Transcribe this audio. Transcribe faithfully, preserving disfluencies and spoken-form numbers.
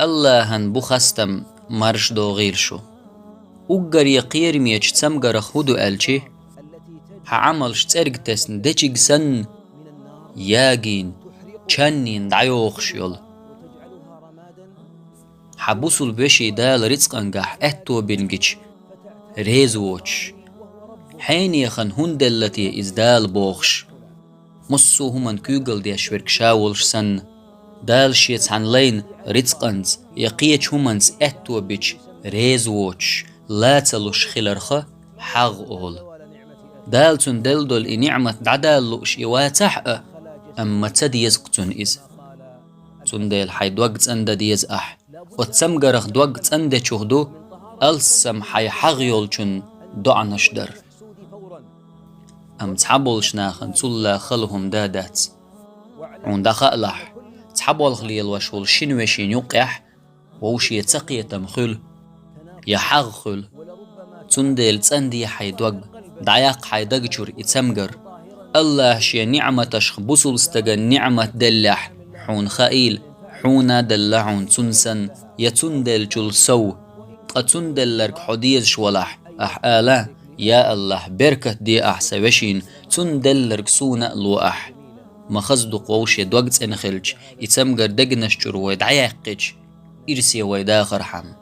Аллахӏан бу хастам, марш догӀийла шу. Уггаре кхерамечу цамгарах хӀун ду аьлчи, хьан Ӏамалш цӀерга тесна дечиг санна, ягийна, чаннийна дӀайохуш йолу. Хьан бусулба вешин Дала рицкъангахь аьтто бина гича, реза воцуш, хьенехан хӀунда делла те иза Дала бохуш, массо а хӀуманна куьйгалла деш верг ша волуш санна, Дала шен цхьана лайна рицкъанца я кхечу хӀуманца аьтто бича, реза воцуш, ла ца луш хиларх хьагӀ олу. Дала цунна делла долу и ниӀмат дӀадала лууш и вацахь а, амма ца деза-кх цунна иза. Цундела хьайн дог цӀандан деза ахь. Оцу цамгарах дог цӀандечух ду алссам хьайн хьагӀ йолчунна доӀанаш дар. Амма цхьаболчу нахана цул хала хӀума да дац. Хьуна дӀахаалахь, цхьаболх лелош волу шина вешин юккъехь вовше цакхетам хуьлу, я хьагӀ хуьлу. Цундела цӀанде хьайн дог, дӀаяккха хьайн даг чуьра и цамгар. Аллахӏа шен ниӀматашха бусулба стагана ниӀмат деллехь, хьуна хаийла, хьуна а делла хьуна цунна санна, я цунна деллачул сов. Ткъа цунна делларг хьо дезаш валахь, ахь ала: «Я Аллахӏ, беркат де ахь сан вешина, цунна делларг суна а ло ахь». Ма хаза ду-кх вовше дог цӀена хилча, и цамгар дегнаш чуьра вай дӀаяьккхича, ирсе вай дахархьама.